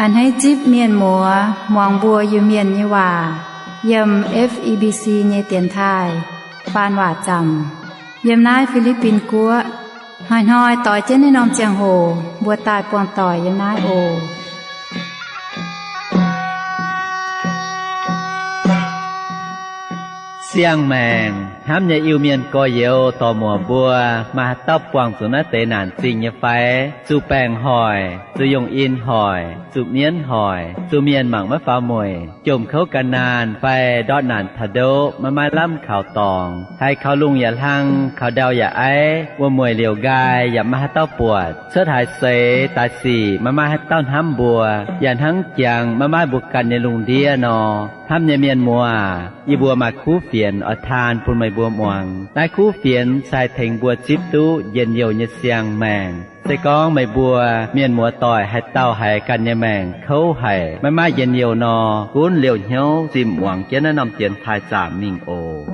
A'hneiv zipv mienh muoz muangx mbuo Iu-Mienh nyei waac yiem F E B C nyei dienx taaih faan waac zaamc yiem naaiv Fi^li^bin Guoqv. Hnoi-hnoi doix jienv naaiv norm ziangh hoc mbuo daaih buangh doic yiem naaiv oc. Siang-maengc hnamv nyei Iu-Mienh gorx-youz dorc-muoc mbuo, maaih haaix dauh buangh zuqc naaiv deix naanc zingh nyei fai? Zuqc baengc hoic, zuqc yungh in hoic, zuqc mienv hoic, zuqc mienh mangc maiv faaux mueic, jomc kouv gan naanh fai ndortv naanc taux ndoqv maiv maaih lamh kaux dorngx, haiz kaux lungh yaac hlang, kaux ndau yaac aiv, wuom-mueic liouc nqaai yaac maiv maaih haaix dauh buatc, cuotv haaix seix daaih sic maiv maaih haaix dauh hnamv mbuo, yaac hnangv jangx maiv maaih mbuo ganh nyei lungh ndiev nor. Hnamv nyei mienh muoz, yie mbuo maaih kuv fienx oix taan bun meih mbuo muangx. Naaiv kuv fienx se haih tengx mbuo zipv duqv njien-youh nyei siang-maengc. Se gorngv meih mbuo mienh muoz doic haaix dauh haiz ganh nyei maengc kouv haic, maiv maaih njien-youh nor, gunv liouh hnyouv zinh muangx jienv naaiv norm dienx taaih zaamc mingh oc.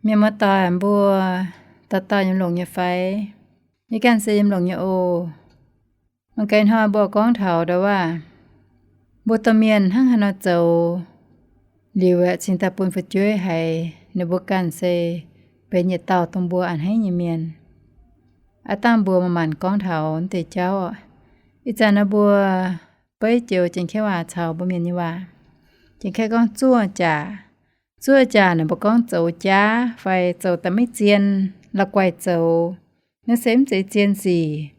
Mienh muoz-doic mbuo, dauh dauh yiem longx nyei fai? Yie ganh se yiem longx nyei oc. Mangc gaax hnoi mbuo gorngv taux ndau waac, mbuo domh mienh hnangv haaix nor zoux liuz aeqv, cingx daaih bun fu'jueiv haiz ninh mbuo ganh se benx yietc dauh dongh mbuo a'hneiv nyei mienh. Aav dangh mbuo manc-manc gorngv taux deix jauv oc. Ih zanc naaiv mbuo beiv joux Janx-Kaeqv waac caux mbuo Mienh nyei waac. Janx-Kaeqv gorngv zuoqv jaac. Zuoqv jaac naaic mbuo gorngv zoux jaav fai zoux da'maiv zien, la'guaih zoux, naaiv se mv zeiz zien sic.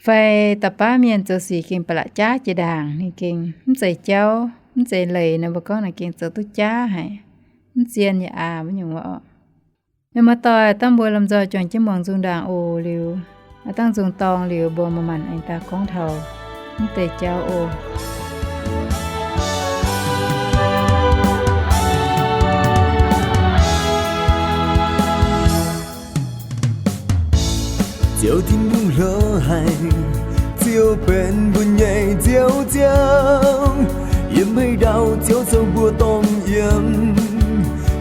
Fai da'baav mienh zoux sic gengh ba'laqc jaav jiex ndaangc, ninh gengh mv zeiz jauv, mv zeiz leiz nor, mbuo gorngv naaic gengh zoux duqv jaav haic, mv zien yaac aav mv nyungc wuov oc. Mienh muoz-doic, dangh mbuo lomh nzoih juangc jienv muangx nzung ndaangc oc. Liuz, aav dangh nzung dorng liuz, mbuo manc-manc aengx daaih gorngv taux mv deix jauv oc. Ziouv Tin-Hungh hlo haic, Ziouv benx mbuo nyei Nziouv Ziouv. Yiem haaix ndau Ziouv zoux mbuo dongh yiem,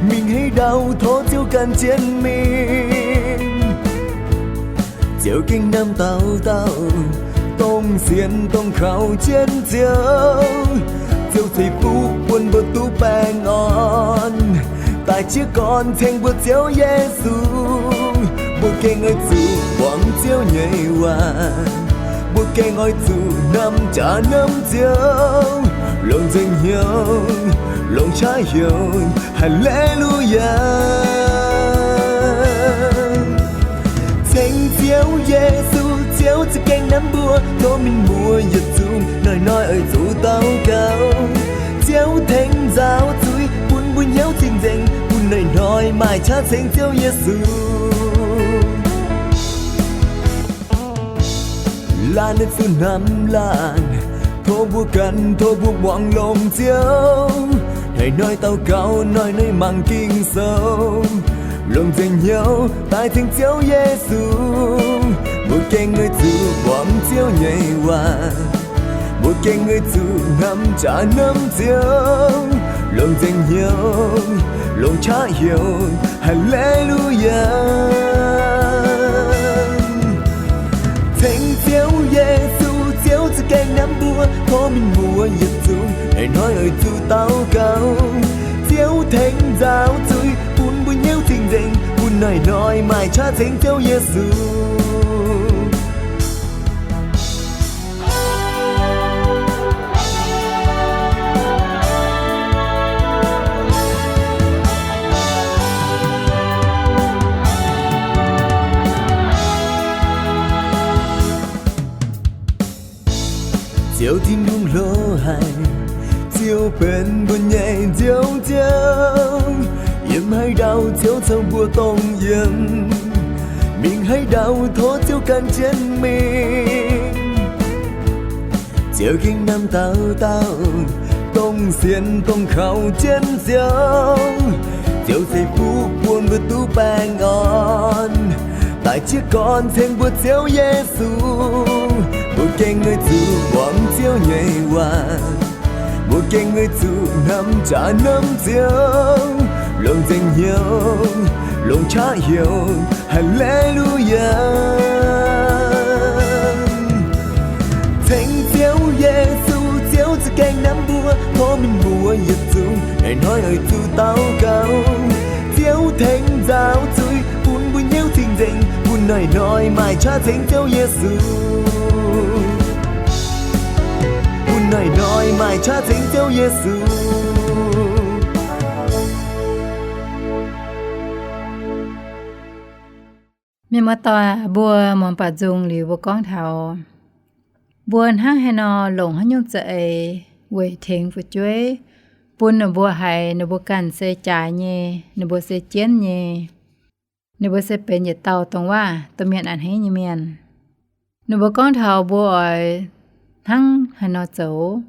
mingh haaix ndau tov Ziouv gan jienv mingh. Ziouv gengh namx dauh dauh dongh sienx dongh kaux jienv Ziouv. Ziouv ceix fuqv bun mbuo duqv baengh orn, daaih jiez gorn ceng mbuo Ziouv Yesu. Mbuo gengh oix zuqc muangx Ziouv nyei waac, mbuo gengh oix zuqc namx jaax namx Ziouv, longc nzengc hnyouv, longc qaqv heuc, Haleluyaa! Ceng Ziouv Yesu, Ziouv za'gengh namx mbuo, tov mienh muoz yietc zungv hnoi-hnoi oix zuqc daux gaux. Ziouv tengx nzaaux zuiz bun mbuo hnyouv cing-nzengc, bun hnoi-hnoi maaih qaqv ceng Ziouv Yesu. Laanh naaiv zuqc hnamv laanh, tov mbuo ganh, tov mbuo muangx longx Ziouv. Hnoi-hnoi daux gaux, hnoi-hnoi mangc Ging-Sou, longc nzengc hnyouv daaih ceng Ziouv Yesu. Mbuo gengh oix zuqc muangx Ziouv nyei waac, mbuo gengh oix zuqc hnamv jaax hnamv Ziouv, longc nzengc hnyouv, longc qaqv heuc, Haleluyaa! Ceng Ziouv Yesu, Ziouv za'gengh namx mbuo, tov mienh muoz yietc zungv hnoi-hnoi oix zuqc daux gaux. Ziouv tengx nzaaux zuiz bun mbuo hnyouv cing-nzengc, bun hnoi-hnoi maaih qaqv ceng Ziouv Yesu. Ziouv Tin-Hungh hlo haic, Ziouv benx mbuo nyei Nziouv Ziouv. Yiem haaix ndau Ziouv zoux mbuo dongh yiem, mingh haaix ndau tov Ziouv gan jienv mingh. Ziouv gengh namx dauh dauh dongh Sienx dongh kaux jienv Ziouv, Ziouv ceix fuqv bun mbuo duqv baengh orn. Daaih jiez gorn ceng mbuo Ziouv Yesu, mbuo gengh oix zuqc muangx Ziouv nyei waac. Mbuo gengh oix zuqc hnamv jaax hnamv Ziouv, longc nzengc hnyouv, longc qaqv heuc, Haa^le^lu^yaa. Ceng Ziouv Yesu, Ziouv za'gengh hnamv mbuo, korv-lienh mbuo yietc zungv hnoi-hnoi oix zuqc daux gaux. Ziouv tengx nzaaux zuiz, bun mbuo hnyouv cing-nzengc, bun hnoi-hnoi maaih qaqv ceng Ziouv Yesu. Bun hnoi-hnoi maaih qaqv ceng Ziouv Yesu. Mienh muoz-doic, mbuo muangx baaux nzung liuz mbuo gorngv taux mbuo hnangv haaix nor longc haaix nyungc za'eix weic tengx fu'jueiv, bun ninh mbuo haiz ninh mbuo ganh se jaaix nyei, ninh mbuo se jienv nyei, ninh mbuo se benx yietc dauh dongh waac, dongh mienh a'hneiv nyei mienh. Ninh mbuo gorngv taux mbuo oix hnangv haaix nor zoux.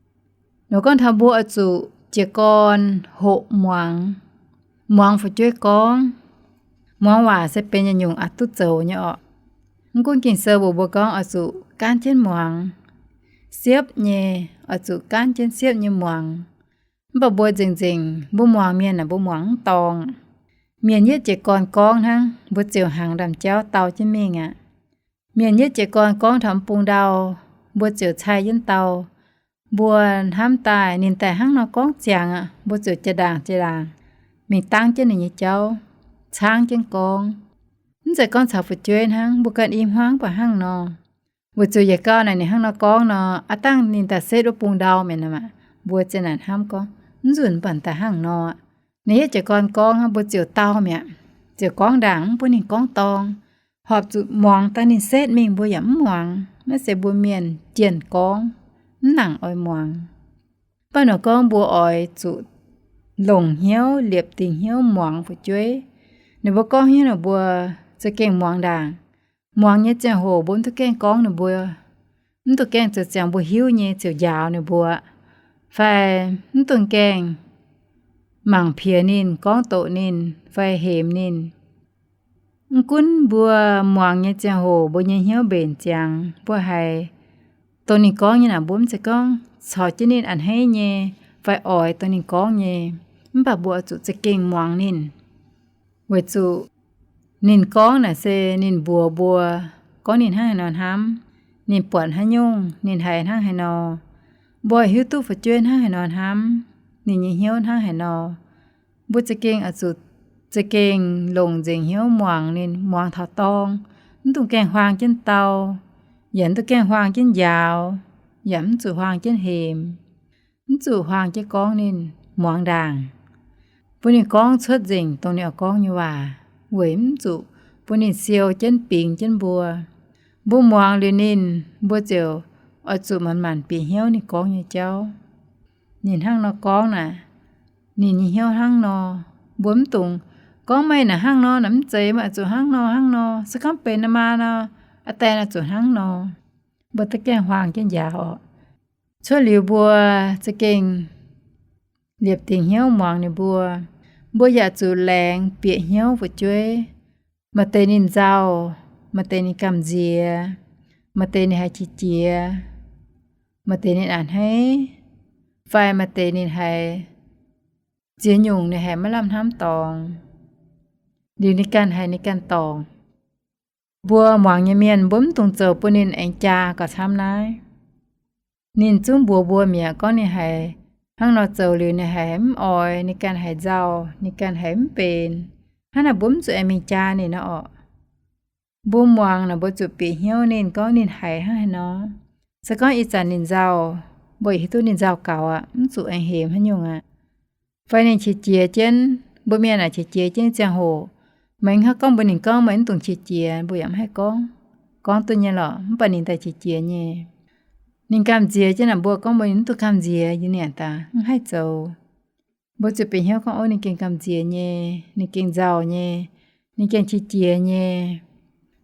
Ninh mbuo gorngv taux mbuo oix zuqc jiez gorn hoqc muangx, muangx fu'jueiv gorngv. Muangx waac se benx yietc nyungc aqc duqv zoux nyei orqc. Mv gunv Ging-Sou mbuox mbuo gorngv oix zuqc gaanv jienv muangx, siepv nyei, oix zuqc gaanv jienv siepv nyei muangx. Mv baac mbuo nzengc-nzengc mbuo muangx mienh aah, mbuo muangx mv dorngc. Mienh yietv jiez gorn gorngv hnangv, mbuo ziouc hnaangx ndaamv-jauv dau jienv mingh aqv. Mienh yietv jiez gorn gorngv taux mv bung ndau, mbuo ziouc cai jienv dau. Mbuo hnamv daaih ninh daaih hnangv nor gorngv ziangx aqv, mbuo ziouc jaa-ndaangc jaa-ndaangc mingh dangv jienv ninh nyei jauv, caangv jienv gorngv. Mv zeiz gorngv caux fu'jueiv hnangv, mbuo ganh i hmuangv baac hnangv nor. Weic zuqc yietc gau naaic ninh hnangv nor gorngv nor, aav dangh ninh daaih setv wuov bung ndau mi'aqv, mbuo ziouc naaic hnamv gorngv, mv nzunc mv baac daaih hnangv nor. Ninh yietv jiez gorn gorngv hnangv, mbuo ziouc dau mi'aqv, ziouc gorngv ndaangc mv bun ninh gorngv dorng. Horpc zuqc muangx daaih ninh setv mingh mbuo yaac mv muangx. Naaiv se mbuo mienh jienh gorngv, mv nangc oix muangx. Mv baac nor gorngv mbuo oix zuqc longc hnyouv, liepc dingc hnyouv muangx fu'jueiv. Ninh mbuo gorngv hnyouv ninh mbuo za'gengh muangx ndaangc. Muangx nyei ziangh hoc mbuo mv duqv gaengh gorngv ninh mbuo, mv duqv gaengh zoux ziangx mbuo hiuv nyei ziouc njaaux ninh mbuo, fai mv duqv gaengh mangc piex ninh, gorngv doqc ninh, fai hemx ninh. Mv gunv mbuo muangx nyei ziangh hoc mbuo nyei hnyouv mbenc ziangx, mbuo haiz dongh ninh gorngv nyei naaic mbuo mv zeiz gorngv caux jienv ninh a'hneiv nyei, fai oix dongh ninh gorngv nyei. Mv baac mbuo oix zuqc za'gengh muangx ninh. Weic zuqc ninh gorngv naaic se ninh mbuox mbuo gorngv ninh hnangv haaix nor hnamv, ninh buatc haaix nyungc, ninh haiz hnangv haaix nor. Mbuo hiuv duqv fu'jueiv hnangv haaix nor hnamv, ninh nyei hnyouv hnangv haaix nor. Mbuo za'gengh oix zuqc za'gengh longc nzengc hnyouv muangx ninh, muangx taux dorng. Mv dungx gaengh huaang jienv dau, yaac mv dungx gaengh huaang jienv njaaux, yaac mv zuqc huaang jienv hemx, mv zuqc huaang jienv gorngv ninh, muangx ndaangc, bun ninh gorngv cuotv nzengc dongh ninh oix gorngv nyei waac, weic mv zuqc bun ninh siou jienv bingx jienv mbuo. Mbuo muangx liuz ninh, mbuo ziouc oix zuqc manc-manc bieqc hnyouv ninh gorngv nyei jauv. Ninh hnangv nor gorngv naaic, ninh nyei hnyouv hnangv nor. Mbuo mv dungx gorngv meih naaic hnangv nor naaic mv zeiz, meih oix zuqc hnangv nor hnangv nor. Se gorngv benx nor maa nor, aa die oix zuqc hnangv nor. Mbuo da'gaengh huaang jienv njaaux oc. Cuotv liuz mbuo za'gengh liepc dingc hnyouv muangx ninh mbuo. Mbuo yaac zuqc laengz bieqc hnyouv fu'jueiv. Maaih deix ninh nzauh, maaih deix ninh gamh nziex, maaih deix ninh haiz qiex jiez, maaih deix ninh a'hneiv, fai maaih deix ninh haiz ziex nyungc ninh haiz maiv lamh hnamv dorngx, liuz ninh ganh haiz ninh ganh dorngc. Mbuo muangx nyei mienh mbuo mv dungx zoux bun ninh aengx jaa gauh camv naaiv. Ninh zungv mbuox mbuo mi'aqv gorngv ninh haiz hnangv nor zoux liuz ninh haiz mv oix, ninh ganh haiz nzauh, ninh ganh haiz mv benx. Hnangv naaic mbuo mv zuqc aengx mingh jaa ninh nor orqc. Mbuo muangx naaic mbuo zuqc bieqc hnyouv ninh gorngv ninh haiz hnangv haaix nor. Se gorngv ih zanc ninh nzauh, mbuo hiuv duqv ninh nzauh gaux aqv, mv zuqc aengx hemx haaix nyungc aqv. Fai ninh qiex jiez jienv, mbuo mienh naaic qiex jiez jienv ziangh hoc, meih hnangv gorngv mbuox ninh gorngv meih mv dungx qiex jiez, mbuo yaac mv haih gorngv. Gorngv duqv nyei lorqc, mv baac ninh daaih qiex jiez nyei. Ninh gamh nziex jienv naaic mbuo gorngv mbuox ninh mv dungx gamh nziex, yie nienc daaih mv haih zoux. Mbuo zuqc bieqc hnyouv gorngv, ov, ninh gengh gamh nziex nyei, ninh gengh nzauh nyei, ninh gengh qiex jiez nyei.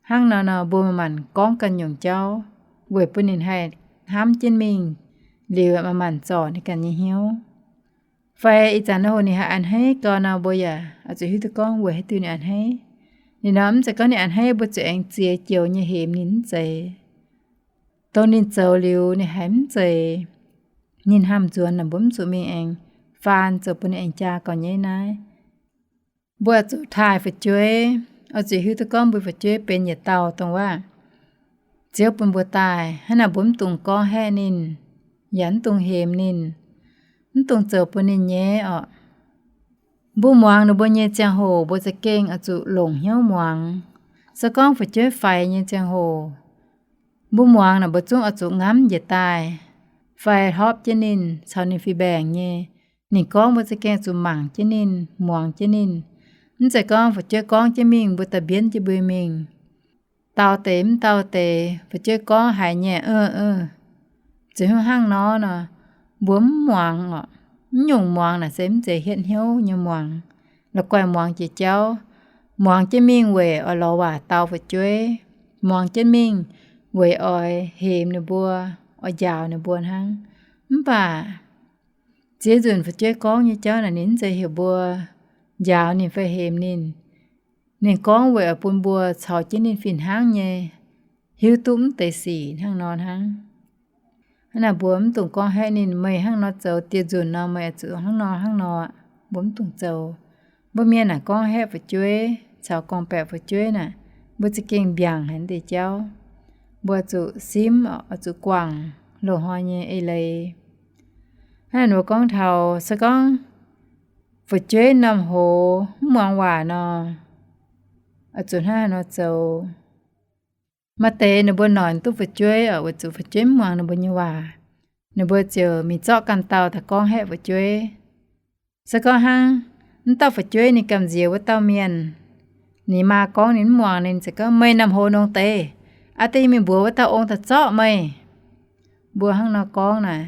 Hnangv nor nor mbuo manc-manc gorngv ganh nyungc jauv, weic bun ninh haih hnamv jienv mingh liuz manc-manc zorc ninh ganh nyei hnyouv. Fai ih zanc naaiv hoc ninh haih a'hneiv gau nor, mbuo yaac oix zuqc hiuv duqv gorngv weic haaix diuc ninh a'hneiv. Ninh nor mv zeiz gorngv ninh a'hneiv mbuo zuqc aengx ziex joux nyei hemx ninh, mv zeiz. Dongh ninh zoux liuz ninh haiz mv zeiz, ninh hnamv nzuonx naaic, mbuo mv zuqc mingh aengx faan zoux bun ninh aengx jaa gauh nyaiv naaiv. Mbuo zuqc taaih fu'jueiv, oix zuqc hiuv duqv gorngv mbuo fu'jueiv benx yietc dauh dongh waac Ziouv bun mbuo daaih. Hnangv naaic mbuo mv dungx gorngv haeqv ninh, yaac mv dungx hemx ninh, mv dungx zoux bun ninh nyaiv orqc. Mbuo muangx ninh mbuo nyei ziangh hoc mbuo za'gengh oix zuqc longc hnyouv muangx. Se gorngv fu'jueiv faix nyei ziangh hoc, mbuo muangx naaic mbuo zungv oix zuqc ngamv njiec daaih, fai hlorpv jienv ninh, caux ninh fih mbaengc nyei. Ninh gorngv mbuo za'gengh zuqc mangc jienv ninh, muangx jienv ninh. Mv zeiz gorngv fu'jueiv gorngv jienv mingh mbuo da'mbienv jienv mbuo mingh. Dau deix mv dau deix, fu'jueiv gorngv haiz nyei, zuqc hnangv nor nor, mbuo mv muangx orqc. Mv nyungc muangx naaic se mv zeiz hietv hnyouv nyei muangx. La'guaih muangx jiex jauv, muangx jienv mingh weic oix lorz waac dau fu'jueiv, muangx jienv mingh weic oix hemx ninh mbuo, oix njaaux ninh mbuo hnangv. Mv baac ziex nzunc fu'jueiv gorngv nyei jauv naaic ninh mv zeiz heuc mbuo njaaux ninh fai hemx ninh. Ninh gorngv weic oix bun mbuo caux jienv ninh fih hnangv nyei hiuv duqv mv deix sic hnangv nor hnangv. Hnangv naaic mbuo mv dungx gorngv haeqv ninh, meih hnangv nor zoux dieh nzunc nor meih oix zuqc hnangv nor hnangv nor. Mbuo mv dungx zoux. Mbuo mienh naaic gorngv haeqv fu'jueiv caux gorngv-baeqc fu'jueiv naaic, mbuo za'gengh mbiaangc haic deix jauv. Mbuo zuqc simv, oix zuqc guangc loz-hnoi nyei eix leiz. Hnangv naaic mbuo gorngv taux se gorngv fu'jueiv norm hoz mv muangx waac nor, oix zuqc hnangv haaix nor zoux. Maaih deix ninh mbuo noic duqv fu'jueiv oc, weic zuqc fu'jueiv mv muangx ninh mbuo nyei waac, ninh mbuo ziouc mingh zorqv ganh dauh daaih gorngv haeqv fu'jueiv. Se gorngv hnangv, mv dauh fu'jueiv ninh gamh nziex wuov dauh mienh, ninh maa gorngv ninh mv muangx, ninh ziouc gorngv, meih norm hoz nongx deix, aa deix mingh mbuox wuov dauh ong daaih zorqv meih. Mbuo hnangv nor gorngv naaic,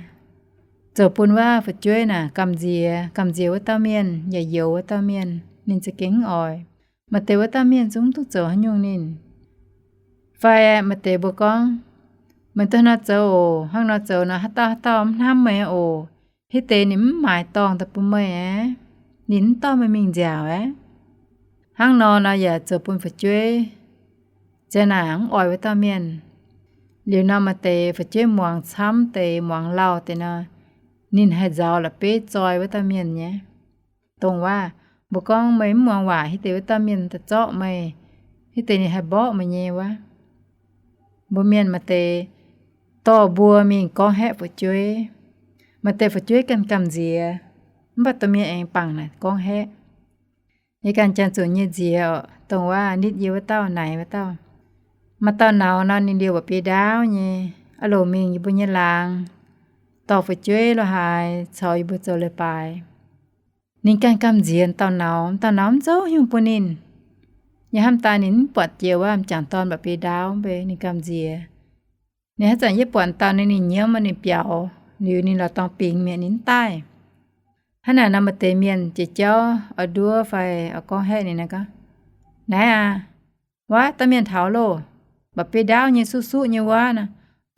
zoux bun wuov fu'jueiv naaic gamh nziex, gamh nziex wuov dauh mienh yaac youx wuov dauh mienh, ninh za'gengh mv oix. Maaih deix wuov dauh mienh zungv mv duqv zoux haaix nyungc ninh. Fai maaih deix mbuo gorngv, meih duqv nor zoux oc, hnangv nor zoux nor haaix dauh haaix dauh mv hnamv meih oc. Hitv deix ninh mv maaiz dorngh daaih bun meih aqv. Ninh mv dorh meih mingh nziaauc aqv. Hnangv nor nor yaac zoux bun fu'jueiv ziang naaic mv oix wuov dauh mienh. Liuz nor maaih deix fu'jueiv muangx camv deix, muangx lauh deix nor, ninh haih nzaaux la'bieiv zoi wuov dauh mienh nyei. Dongh waac mbuo gorngv meih mv muangx waac, hitv deix wuov dauh mienh daaih zorqv meih, hitv deix ninh haih mborqv meih nyei wuov. Mbuo mienh maaih deix dorh mbuo mingh gorngv haeqv fu'jueiv. Maaih deix fu'jueiv ganh gamh nziex, mv baac domh mienh aengx bangc naaic gorngv haeqv. Yie ganh janx-zunc nyei nziex oc, dongh waac nitv yie wuov dauh naaic wuov dauh. Maaih dauh nauz nor ninh liouh mba'biei ndaauv nyei, aa loc mingh yie mbuo nyei laangz, dorh fu'jueiv lo haaix caux yie mbuo zoux leiz-baaix. Ninh ganh gamh nziex dauh nauz, dauh nauz mv zouv nyungc bun ninh. Yie hnamv daaih ninh mv buatc jiex wuov m'jangc dorn mba'biei ndaauv mv bei, ninh gamh nziex. Ninh haaix zanc yie buatc dauh ninh, ninh nyiemv, ninh biaux, liuz ninh lorz dorngx bingx mi'aqv, ninh mv daaih. Hnangv naaic nor maaih deix mienh jiex jauv oix nduov fai oix gorngv haeqv ninh naaic gorngv, naaiv aqv, wuov dauh mienh taux loh, mba'biei ndaauv nyei, suqv-suqv nyei wuov nor.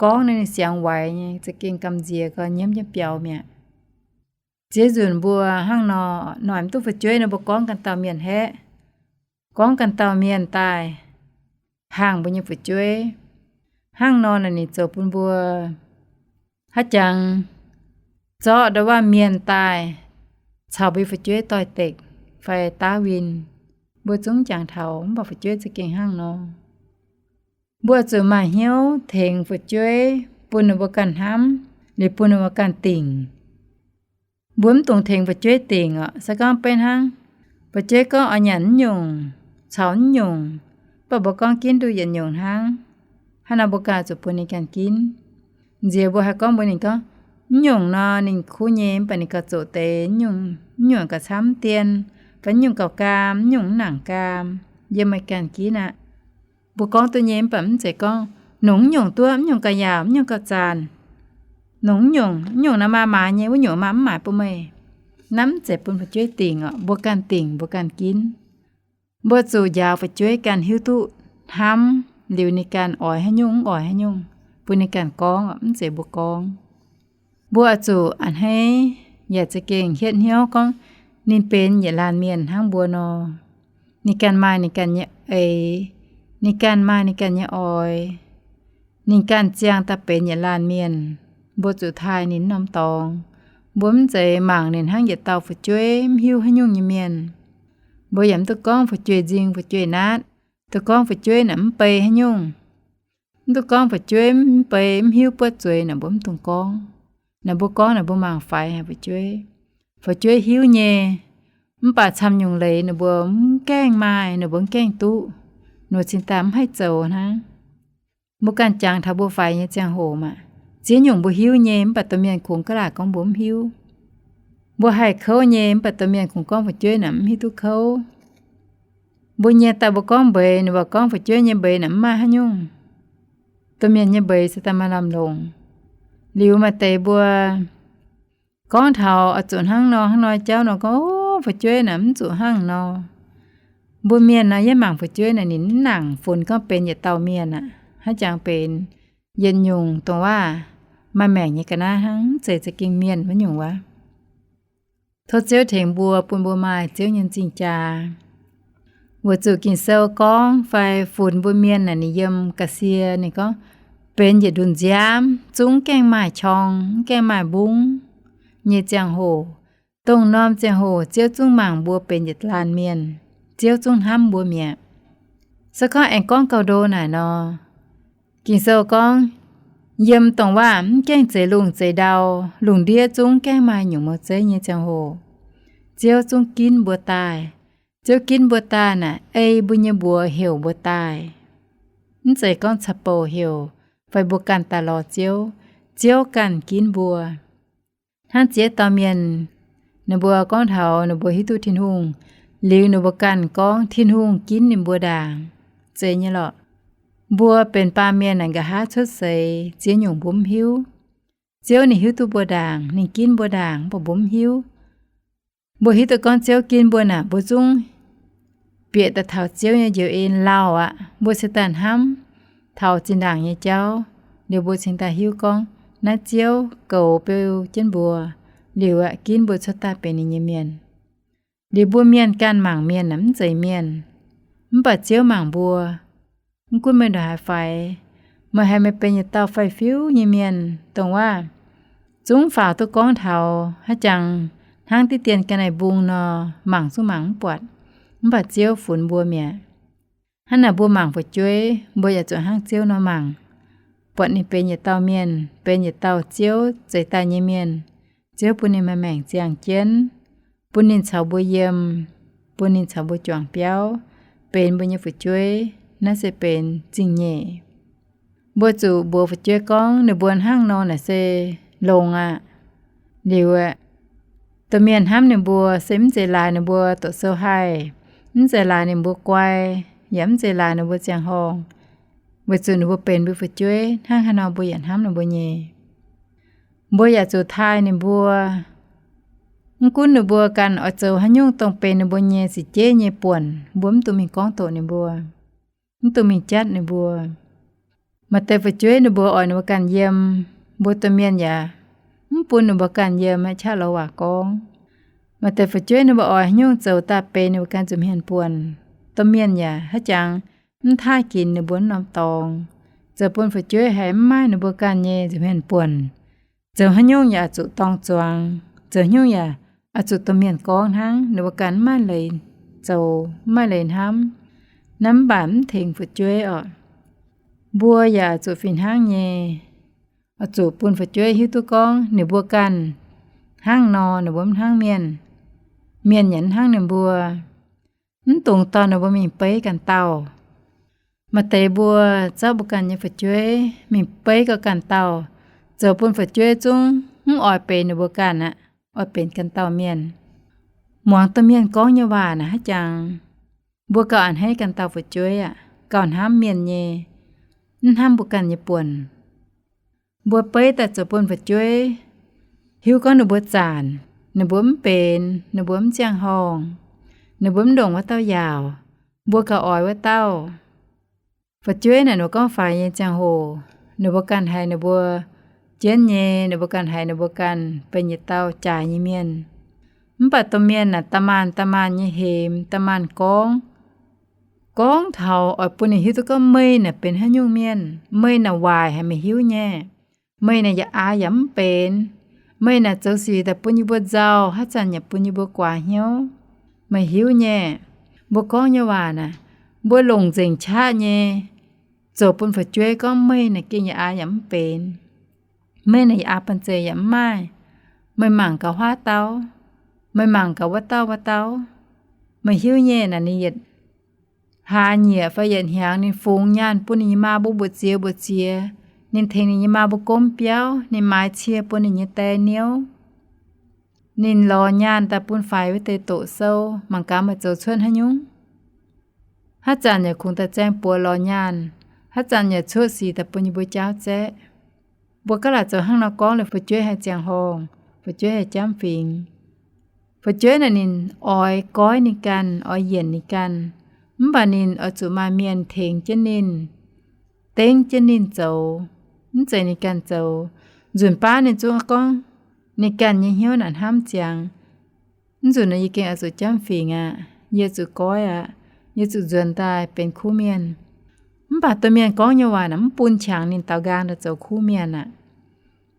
Gorngv naaiv ninh siangx waix nyei, za'gengh gamh nziex gau, nyiemv jienv biaux mi'aqv. Ziex nzunc mbuo hnangv nor, noic mv duqv fu'jueiv nor mbuo gorngv ganh dauh mienh haeqv, gorngv ganh dauh mienh daaih hangh mbuo nyei fu'jueiv. Hnangv nor naaic ninh zoux bun mbuo haaix jangx zorqv ndau wuov mienh daaih caux mbuo nyei fu'jueiv doix-dekc fai daav win. Mbuo zungv jangx taux, mv baac fu'jueiv za'gengh hnangv nor. Mbuo zuqc maaih hnyouv tengx fu'jueiv, bun ninh mbuo ganh hnamv, liuz bun ninh mbuo ganh dingc. Mbuo mv dungx tengx fu'jueiv dingc orqc. Se gorngv beiv hnangv, fu'jueiv gorngv oix nyanc mv nyungc, caux mv nyungc, mv baac mbuo gorngv ginv duqv yietc nyungc hnangv, hnangv nor mbuo ganh zuqc bun ninh ganh ginv. Nziex mbuo haih gorngv mbuox ninh gorngv, mv nyungc nor ninh kuv nyei, mv baac ninh gauh zoqc deix, mv nyungc gauh camv dien, fai mv nyungc gauh gaam, mv nyungc mv nangc gaam, yiem meih ganh ginv aqv. Mbuo gorngv duqv nyei, mv baac mv zeiz gorngv nongc mv nyungc duqv, mv nyungc gauh yaauc, mv nyungc gauh zaanc. Nongc mv nyungc, mv nyungc naaiv maa maaiz nyei, wuov nyungc maa mv maaiz bun meih. Naaiv mv zeiz bun fu'jueiv dingc orqc, mbuo ganh dingc mbuo ganh ginv. Mbuo zuqc njaaux fu'jueiv ganh hiuv duqv hnamv, liuz ninh ganh oix haaix nyungc mv oix haaix nyungc, bun ninh ganh gorngv, mv zeiz mbuo gorngv. Mbuo oix zuqc a'hneiv yaac za'gengh hietv hnyouv gorngv ninh benx yietc laanh mienh hnangv mbuo nor. Ninh ganh maaih ninh ganh nyei eix, ninh ganh maaih ninh ganh nyei oix, ninh ganh ziangh daaih benx yietc laanh mienh. Mbuo zuqc taaih ninh norm dorngx. Mbuo mv zeiz mangc ninh hnangv yietc dauh fu'jueiv mv hiuv haaix nyungc nyei mienh. Mbuo yaac mv duqv gorngv fu'jueiv nzing fu'jueiv naatv, duqv gorngv fu'jueiv naaic mv bei haaix nyungc. Mv duqv gorngv fu'jueiv mv bei mv hiuv buoqv zueiz naaic mbuo mv dungx gorngv. Naaic mbuo gorngv naaic mbuo mangc faix haic fu'jueiv. Fu'jueiv hiuv nyei, mv baac camv nyungc leiz ninh mbuo mv gaengh maaih, ninh mbuo mv gaengh duqv, ninh mbuo cingx daaih mv haih zoux hnangv. Mbuo ganh jangx taux mbuo faix nyei ziangh hoc maah, ziex nyungc mbuo hiuv nyei mv baac domh mienh kungx ga'laaic gorngv mbuo mv hiuv. Mbuo haih kouv nyei mv baac domh mienh kungx gorngv fu'jueiv naaic mv hiuv duqv kouv. Mbuo nyei daaih mbuo gorngv mbeix, ninh mbuo gorngv fu'jueiv nyei mbeix naaic mv maaih haaix nyungc. Domh mienh nyei mbeix se daaih maaih lamh longc. Liuz maaih deix mbuo gorngv taux oix zuqc hnangv nor hnangv nor jauv nor gorngv, o, fu'jueiv naaic mv zuqc hnangv nor. Mbuo mienh nor yie mangc fu'jueiv naaic ninh mv nangc funx gorngv benx yietc dauh mienh aqv. Haaix jangx benx yietc nyungc dongh waac maaih maengc nyei ga'naaiv hnangv, mv zeiz za'gengh mienh wuov nyungc wuov. Tov Ziouv tengx mbuo bun mbuo maaih Ziouv nyei m'zing jaax. Weic zuqc Ging-Sou gorngv fai funx mbuo mienh naaic ninh yiem ga'sie ninh gorngv, benx yietc ndunh nziaamv zungv gaengh maaih qorng, gaengh maaih mbungv nyei ziangh hoc, dongh norm ziangh hoc Ziouv zungv mangc mbuo benx yietc laanh mienh, Ziouv zungv hnamv mbuo mi'aqv. Se gorngv aengx gorngv gauh ndo naaic nor, Ging-Sou gorngv, yiem dongh waac mv gaengh zeix lungh zeix ndau, lungh ndiev zungv gaengh maaih nyungc mouc zeiv nyei ziangh hoc, Ziouv zungv ginv mbuo daaih. Ziouv ginv mbuo daaih naaic ei mbuo nyei mbuox heuc mbuo daaih. Mv zeiz gorngv caux bouh heuc fai mbuo ganh daaih lorz Ziouv, Ziouv ganh ginv mbuo. Hnangv ziex dauh mienh, ninh mbuo gorngv taux ninh mbuo hiuv duqv Tin-Hungh, liuz ninh mbuo ganh gorngv Tin-Hungh ginv ninh mbuo ndaangc. Zeiz nyei lorqc. Mbuo benx baamh mienh naaic nqa'haav cuotv seix ziex nyungc mbuo mv hiuv. Ziouv ninh hiuv duqv mbuo ndaangc, ninh ginv mbuo ndaangc, mv baac mbuo mv hiuv. Mbuo hiuv duqv gorngv Ziouv ginv mbuo naaic, mbuo zungv bieqc daaih taux Ziouv nyei njoux en lauh aqv. Mbuo cingx daaih hnamv taux zinh ndaangc nyei jauv, liuz mbuo cingx daaih hiuv gorngv naaiv Ziouv goux beu jienv mbuo, liuz aqv ginv mbuo cuotv daaih benx ninh nyei mienh. Liuz mbuo mienh ganh mangc mienh naaic mv zeiz mienh, mv baac Ziouv mangc mbuo. Mv gunv meih ndongc haaix faix, meih haiz meih benx yietc dauh faix-fiuv nyei mienh, dongh waac zungv faaux duqv gorngv taux haaix jangx hnangv diqv dien ga'naaiv-mbung nor, mangc zungv mangc mv buatc. Mv baac Ziouv funx mbuo mi'aqv. Hnangv naaic mbuo mangc fu'jueiv, mbuo yaac zuqc hnangv Ziouv nor mangc, buatc ninh benx yietc dauh mienh, benx yietc dauh Ziouv zeix daaih nyei mienh. Ziouv bun ninh maaih maengc ziangh jienv, bun ninh caux mbuo yiem, bun ninh caux mbuo juangc biauv, benx mbuo nyei fu'jueiv, naaiv se benx zingh nyeic. Mbuo zuqc mbuox fu'jueiv gorngv ninh mbuo hnangv nor naaic se longx aqv. Liuz aeqv, domh mienh hnamv ninh mbuo se mv zeiz laaix ninh mbuo doqc sou haih, mv zeiz laaix ninh mbuo guai, yaac mv zeiz laaix ninh mbuo ziangh horngh, weic zuqc ninh mbuo benx mbuo fu'jueiv hnangv haaix nor mbuo yaac hnamv ninh mbuo nyei. Mbuo yaac zuqc taaih ninh mbuo. Mv gunv ninh mbuo ganh oix zoux haaix nyungc dongh benx ninh mbuo nyei ziqc jeiv nyei buonc, mbuo mv dungx mingh gorngv doqc ninh mbuo, mv dungx mingh jatv ninh mbuo. Maaih deix fu'jueiv ninh mbuo oix ninh mbuo ganh yiem, mbuo domh mienh yaac mv bun ninh mbuo ganh yiem, maiv qaqv lorz waac gorngv. Maaih deix fu'jueiv ninh mbuo oix haaix nyungc zoux daaih benx ninh mbuo ganh nza'hmien buonc, domh mienh yaac haaix jangx mv taaih ginx ninh mbuo norm dorngx, zoux bun fu'jueiv haiz mv maaih ninh mbuo ganh nyei nza'hmien buonc. Zoux haaix nyungc yaac zuqc dorng zuangx, zoux haaix nyungc yaac oix zuqc domh mienh gorngv hnangv, ninh mbuo ganh mv maaih leiz zoux, mv maaih leiz hnamv. Naaiv mv baac mv tengx fu'jueiv oc. Mbuo yaac zuqc fih hnangv nyei, oix zuqc bun fu'jueiv hiuv duqv gorngv ninh mbuo ganh hnangv nor, ninh mbuo mv hnangv mienh, mienh yaac mv hnangv ninh mbuo. Mv dungx dorh ninh mbuo mingh beiv ganh dauh. Maaih deix mbuo zorqv mbuo ganh nyei fu'jueiv mingh beiv gau ganh dauh, zoux bun fu'jueiv zungv mv oix benx ninh mbuo ganh aqv, oix benx ganh dauh mienh. Muangx domh mienh gorngv nyei waac naaic haaix jangx, mbuo gauh a'hneiv ganh dauh fu'jueiv aqv, gauh hnamv mienh nyei, mv hnamv mbuo ganh nyei buonc. Mbuo beiv daaih zoux bun fu'jueiv hiuv gorngv ninh mbuo zanc, ninh mbuo mv benx, ninh mbuo mv ziangh horngh, ninh mbuo mv ndongc wuov dauh yaauc, mbuo gauh oix wuov dauh. Fu'jueiv naaic ninh mbuo gorngv faix nyei ziangh hoc, ninh mbuo ganh haiz ninh mbuo jienv nyei, ninh mbuo ganh haiz ninh mbuo ganh benx yietc dauh jaaix nyei mienh. Mv baac domh mienh naaic da'maanh da'maanh nyei hemx, da'maanh gorngv, gorngv taux oix bun ninh hiuv duqv gorngv meih naaic benx haaix nyungc mienh, meih naaic waaic haic meih hiuv nyei. Meih naaic yaac aax yaac mv benx. Meih naaic zoux sic daaih bun yie mbuo nzauh, haaix zanc yaac bun yie mbuo guaax hnyouv. Meih hiuv nyei, mbuo gorngv nyei waac naaic, mbuo longc nzengc qaqv nyei zoux bun fu'jueiv gorngv meih naaic gengh yaac aax yaac mv benx. Meih naaic yaac aax banh zeic yaac mv maaih. Meih mangc gaax huaav dauh, meih mangc gaax wuov dauh wuov dauh. Meih hiuv nyei naaic ninh yietc hlaax nyieqc fai yietc hnyangx ninh fungx nyaanh bun ninh nyei maa mbuo mbuoqc ziex mbuoqc ziex. Ninh tengx ninh nyei maa mbuo gomv biauv, ninh maaiz cie bun ninh nyei die niouv. Ninh lorz nyaanh daaih bun faix wuov deix doqc sou, mangc gaax meih zoux cuotv haaix nyungc. Haaix zanc yaac kungx daaih zaeng buoz lorz nyaanh, haaix zanc yaac cuotv sic daaih bun yie mbuo jaauv zaeqv. Mbuo gaav laaic zoux hnangv nor gorngv liuz fu'jueiv haih ziangh horngh, fu'jueiv haih jamv fingx. Fu'jueiv naaic ninh oix goiv ninh ganh, oix yienc ninh ganh, mv baac ninh oix zuqc maaih mienh tengx jienv ninh, dengv jienv ninh zoux, mv zeiz ninh ganh zoux. Nzunc baav ninh zungv gorngv ninh ganh nyei hnyouv naaic hnamv ziangx, mv nzunc naaic yie gengh oix zuqc jamv fingx aqv, yie zuqc goiv aqv, yie zuqc nzuonx daaih benx kuv mienh. Mv baac domh mienh gorngv nyei waac naaic mv bun qangx ninh daaux nqaang daaih zoux kuv mienh aqv.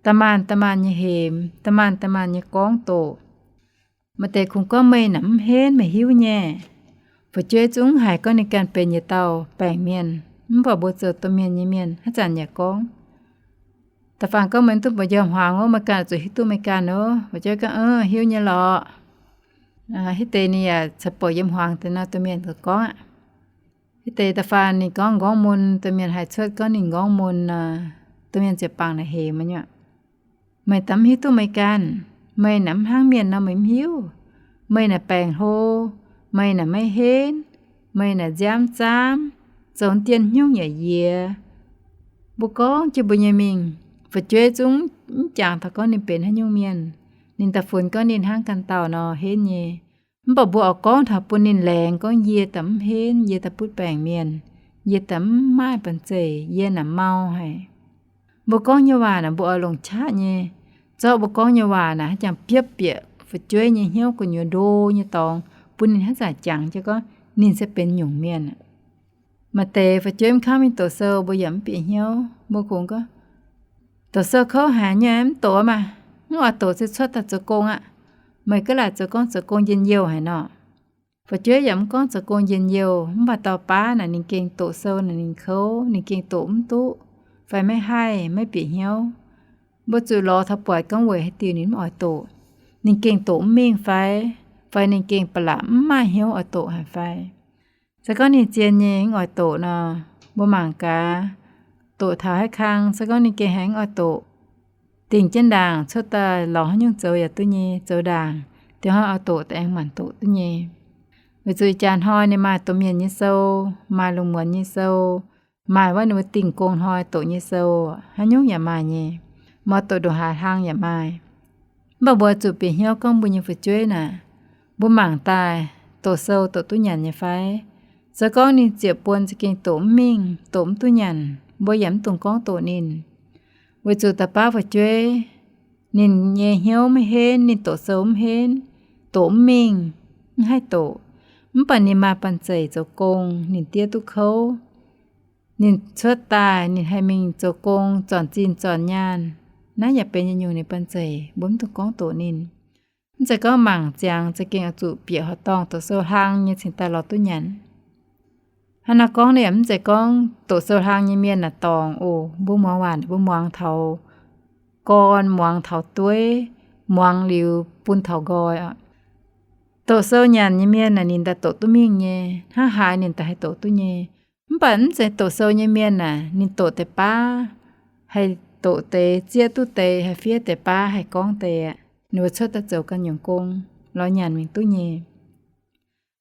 Da'maanh da'maanh nyei hemx, da'maanh da'maanh nyei gorngv doqc. Maaih deix kungx gorngv meih naaic mv henv, meih hiuv nyei. Fu'jueiv zungv haiz gorngv ninh ganh benx yietc dauh baengc mienh, mv baac mbuo zoux domh mienh nyei mienh haaix zanc yaac gorngv, da'faanh gorngv meih mv duqv buatc njang hmuangx ov, meih ganh zuqc hiuv duqv meih ganh ov. Fu'jueiv gorngv, hiuv nyei lorqc. Hitv deix ninh yaac caux buatc yiem hmuangx deix nor, domh mienh ziouc gorngv aqv. Hitv deix da'faanh ninh gorngv m'nqorngv mun, domh mienh haih cuotv gorngv ninh m'nqorngv mun nor, domh mienh ziouc bangc naaic hemx nyei. Meih daaih mv hiuv duqv meih ganh. Meih naaic mv hnangv mienh nor meih mv hiuv. Meih naaic baengc hlo, meih naaic maiv henv, meih naaic nziaamv zaamv, zoux dien hnyungv yaac yiex. Mbuo gorngv jienv mbuo nyei mingh, fu'jueiv zungv mv jangx taux gorngv ninh benx haaix nyungc mienh. Ninh daaih funx gorngv ninh hnangv ganh dauh nor henv nyei. Mv baac mbuo oix gorngv taux bun ninh laengz gorngv yie daaih mv henv, yie daaih butv baengc mienh, yie daaih mv maaih banh zeic, yie naaic mau haic. Mbuo gorngv nyei waac naaic mbuo oix longc qaqv nyei. Zorqv mbuo gorngv nyei waac naaic haaix jangx biopv bieqc fu'jueiv nyei hnyouv gu'nyuoz ndo nyei dorngx, bun ninh haaix zanc jangx jienv gorngv ninh se benx nyungc mienh aqv. Maaih deix fu'jueiv mv kangv mingh doqc sou, mbuo yaac mv bieqc hnyouv. Mbuo kungx gorngv, doqc sou kouv haic nyei, mv doqc maah. Mv oix doqc se cuotv daaih zoux gong aqv. Meih gaav laaic zoux gorngv zoux gong njien-youh haic nor. Fu'jueiv yaac mv gorngv zoux gong njien-youh, mv baac dauh baav naaic ninh gengh doqc sou naaic ninh kouv, ninh gengh doqc mv duqv, fai maiv haih, maiv bieqc hnyouv. Mbuo zuqc lorz taux buatc gorngv weic haaix diuc ninh mv oix doqc. Ninh gengh doqc mv mingh fai, fai ninh gengh ba'laqc mv maaih hnyouv oix doqc haic fai. Se gorngv ninh zien nyei mv oix doqc nor, mbuo mangc gaax, doqc taux haaix kang, se gorngv ninh gengh haiz mv oix doqc, dingh jienv ndaangc cuotv daaih lorz haaix nyungc zoux yaac duqv nyei, zoux ndaangc, dingh hnoi oix doqc daaih aengx maanc doqc duqv nyei. Weic zuqc ih jaax hnoi ninh maaih domh mienh nyei sou, maaih lungh muonz nyei sou, maaih wuov ninh mbuo dingh gong hnoi doqc nyei sou, haaix nyungc yaac maaih nyei. Mv baac doqc ndongc haaix hlang yaac maaih. Mv baac mbuo zuqc bieqc hnyouv gorngv mbuo nyei fu'jueiv naaic, mbuo mangc daaih doqc sou doqc duqv nyanc nyei fai? Se gorngv ninh ziepc buonc za'gengh doqc mv mingh, doqc mv duqv nyanc, mbuo yaac mv dungx gorngv doqc ninh. Weic zuqc da'baav fu'jueiv, ninh nyei hnyouv maiv henv, ninh doqc sou mv henv, doqc mv mingh, mv haih doqc. Mv baac ninh maaih banh zeic zoux gong, ninh diev duqv kouv, ninh cuotv daaih ninh haih mingh zoux gong, zornc zinh zornc nyaanh, naaiv yaac benx yietc nyungc ninh banh zeic, mbuo mv dungx gorngv doqc ninh. Mv zeiz gorngv mangc ziangx za'gengh oix zuqc bieqc horqc dorngh doqc sou hlang nyei cingx daaih lorz duqv nyanc. Hnangv naaiv gorngv naaiv yaac mv zeiz gorngv doqc sou hlang nyei mienh naaic dorngc oc. Mbuo muangx waac mbuo muangx taux gorn, muangx taux dueiv, muangx liuz bun taux nqoi oc. Doqc sou nyanc nyei mienh naaic ninh daaih doqc duqv mingh nyei, hnangv haaix ninh daaih haih doqc duqv nyei. Mv baac mv zeiz doqc sou nyei mienh naaic ninh doqc deix baav, haih doqc deix, zieqv duqv deix, haih fiev deix baav, haih gorngv deix aqv. Ninh mbuo cuotv daaih zoux ganh nyungc gong, lorz nyanc mingh duqv nyei.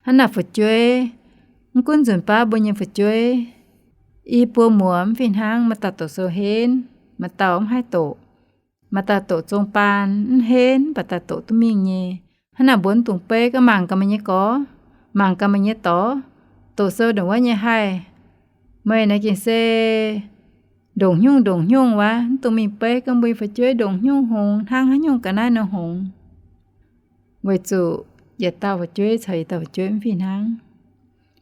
Hnangv naaic fu'jueiv, mv gunv nzunc baav mbuo nyei fu'jueiv, i buo muoz mv fih hnangv, maaih dauh doqc sou henv, maaih dauh mv haih doqc, maaih dauh doqc zong baan mv henv, mv baac daaih doqc duqv mingh nyei. Hnangv naaic mbuo mv dungx beiv, gorngv mangc gaax meih nyei gorx, mangc gaax meih nyei dorc, doqc sou ndongc wuov nyei haih. Meih naaiv gengh se ndongc hnyungv ndongc hnyungv wuov, mv dungx mingh beiv gorngv mbuo nyei fu'jueiv ndongc hnyungv hngongx hnangv haaix nyungc ga'naaiv nor hngongx. Weic zuqc yietc dauh fu'jueiv caux yietc dauh fu'jueiv mv fih hnangv.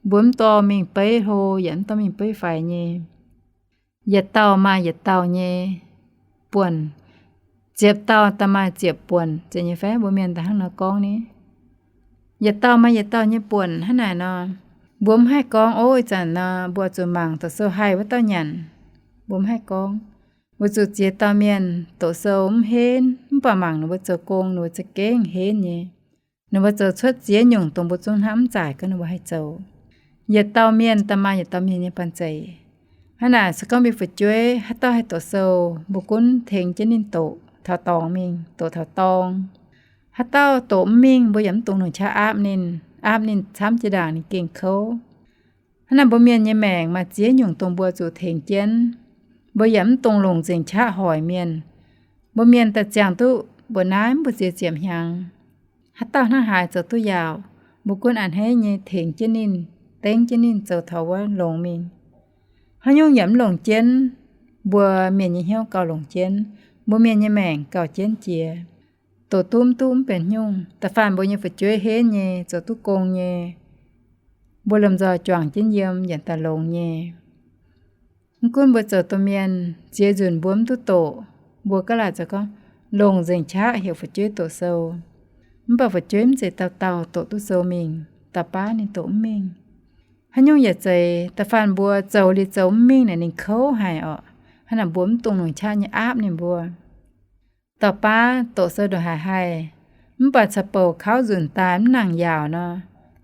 Mbuo mv dorh mingh beiv hlo yaac mv dorh mingh beiv faix nyei. Yietc dauh maaih yietc dauh nyei buonc, ziepc dauh daaih maaih ziepc buonc, zeiz nyei fai? Mbuo mienh daaih hnangv nor gorngv ni. Yietc dauh maaih yietc dauh nyei buonc hnangv naaic nor, mbuo mv haih gorngv, ov, ih zanc nor mbuo zuqc mangc doqc sou haih wuov dauh nyanc. Mbuo mv haih gorngv, weic zuqc ziex dauh mienh doqc sou mv henv, mv baac mangc ninh mbuo zoux gong ninh mbuo za'gengh henv nyei. Ninh mbuo zoux cuotv ziex nyungc dongh mbuo zungv hnamv mv zaaic gorngv ninh mbuo haih zoux. Yietc dauh mienh daaih maaih yietc dauh mienh nyei banh zeic. Hnangv naaic se gorngv mbuo fu'jueiv haaix dauh haih doqc sou, mbuo gunv tengx jienv ninh doqc taux dorngx mingh, doqc taux dorng. Haaix dauh doqc mv mingh, mbuo yaac mv dungx longc qaqv aapv ninh, aapv ninh camv jiex ndaangc ninh gengh kouv. Hnangv naaic mbuo mienh nyei maengc maaih ziex nyungc dongh mbuo zuqc tengx jienv. Mbuo yaac mv dungx longc nzengc qaqv hoic mienh. Mbuo mienh daaih ziangh duqv mbuoqc naaiv mv mbu'ziex ziepc hnyangx, haaix dauh hnangv haaix zoux duqv yaauc, mbuo gunv a'hneiv nyei tengx jienv ninh, dengv jienv ninh zoux taux wuov longx mingh. Haaix nyungc yaac mv longc jienv, mbuo mienh nyei hnyouv gauh longc jienv, mbuo mienh nyei maengc gauh jienv jiex. Doqc duqv mv duqv mv benx haaix nyungc. Da'faanh mbuo nyei fu'jueiv henv nyei, zoux duqv gong nyei, mbuo lomh nzoih juangc jienv yiem yaac daaih longx nyei. Mv gunv mbuo zoux domh mienh ziex nzunc mbuo mv duqv doqc, mbuo gaav laaic zoux gorngv longc nzengc qaqv heuc fu'jueiv doqc sou. Mv baac fu'jueiv mv zeiz dauh dauh doqc duqv sou mingh, dauh baav ninh doqc mv mingh. Haaix nyungc yaac zeiz, da'faanh mbuo zoux liuz zoux mv mingh naaic ninh kouv haic orqc. Hnangv naaic mbuo mv dungx longc qaqv nyei aapv ninh mbuo. Dauh baav doqc sou ndongc haaix haih, mv baac caux bouc kauv nzunc daaih mv nangc yaauc nor,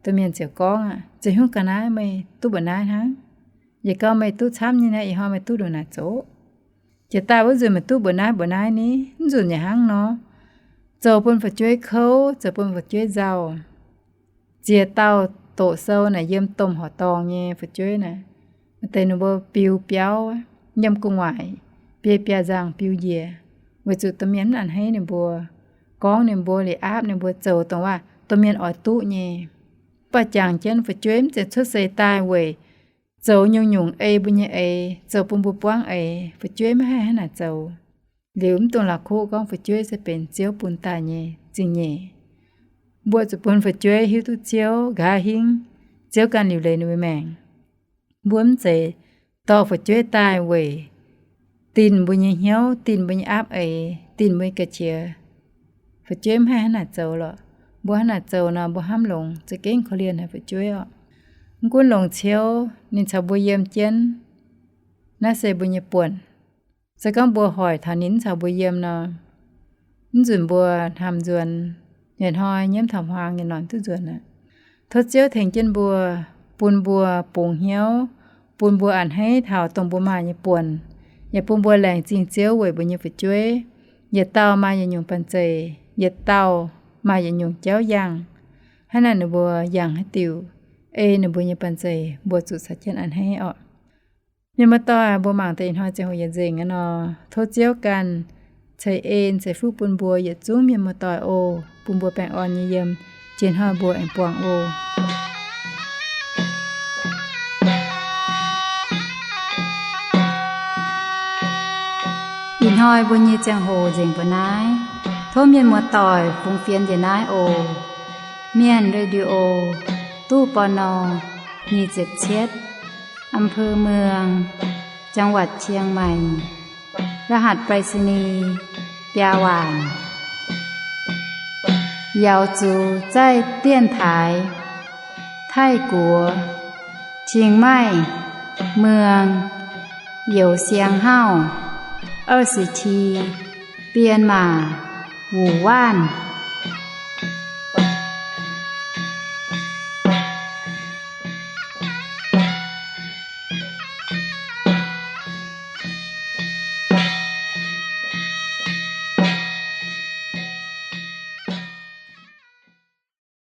domh mienh ziouc gorngv aqv, zeiz hnyouv ga'naaiv meih duqv mbuoqc naaiv hnangv. Yie gauh meih duqv camv nyei naaiv, ih hnoi meih duqv ndongc naaic zoqc. Jiex daaih wuov nzunc meih duqv mbuoqc naaiv mbuoqc naaiv ni, mv nzunc yaac hnangv nor. Zoux bun fu'jueiv kouv, zoux bun fu'jueiv nzauh. Ziex dauh doqc sou naaic yiem domh horqc dorngh nyei fu'jueiv naaic, maaih deix ninh mbuo biux biauv, yiem gu'nguaaic biei biaav nzangc biux njiec, weic zuqc domh mienh mv a'hneiv ninh mbuo, gorngv ninh mbuo liuz aapv ninh mbuo zoux dongh waac domh mienh oix duqv nyei. Mv baac jangx jienv fu'jueiv mv zeiz cuotv seix daaih weic zoux nyungc-nyungc ei mbuo nyei eix, zoux bun mbuo buangv eix. Fu'jueiv maiv haih hnangv naaic zoux. Liuz mv dungx la'kuqv gorngv fu'jueiv se benx Ziouv bun daaih nyei zingh nyeic. Mbuo zuqc bun fu'jueiv hiuv duqv Ziouv nqa'haav hingv, Ziouv ganh liuc leiz ninh mbuo maengc. Mbuo mv zeiz dorh fu'jueiv daaih weic dinh mbuo nyei hnyouv, dinh mbuo nyei aapv eix, dinh mbuo nyei ga'qiex. Fu'jueiv mv haih hnangv naaic zoux lorqc. Mbuo hnangv naaic zoux nor, mbuo hnamv longx za'gengh korv-lienh haic fu'jueiv orqc. Mv gunv longc ciouv ninh caux mbuo yiem jienv, naaiv se mbuo nyei buonc. Se gorngv mbuo hoic taux ninh mv caux mbuo yiem nor, mv nzunc mbuo hnamv nzuonx, yietc hnoi nyiemv taux hmuangx yietc hnoi duqv nzuonx aqv. Tov Ziouv tengx jienv mbuo, bun mbuo bungx hnyouv, bun mbuo a'hneiv taux dongh mbuo maaih nyei buonc, yaac bun mbuo laengz zingh Ziouv weic mbuo nyei fu'jueiv. Yietc dauh maaih yietc nyungc banh-zeic, yietc dauh maaih yietc nyungc jauv yangh. Hnangv naaic ninh mbuo yangh haaix diuc, ei ninh mbuo nyei banh-zeic, mbuo zuqc caux jienv a'hneiv orqc. Mienh muoz-doic, mbuo mangc deix ih hnoi ziangh hoc yietc nzengc aqv nor, tov Ziouv ganh ceix en ceix fuqv bun mbuo yietc zungv mienh muoz-doic oc, bun mbuo baengh orn nyei yiem. Jiex hnoi mbuo aengx buangh oc. Ih hnoi mbuo nyei ziangh hoc nzengc mbuo naaiv. Tov mienh muoz-doic fungx fienx njiec naaiv oc. Mienh Radio, ตู้ ปณ. nyic ziepc cietv, อำเภอเมือง จังหวัดเชียงใหม่ รหัสไปรษณีย์ biaa waanc. 瑶族在电台 泰国 Chiang Mai เมือง Yau Siang Hau 二十七 Myanmar 五万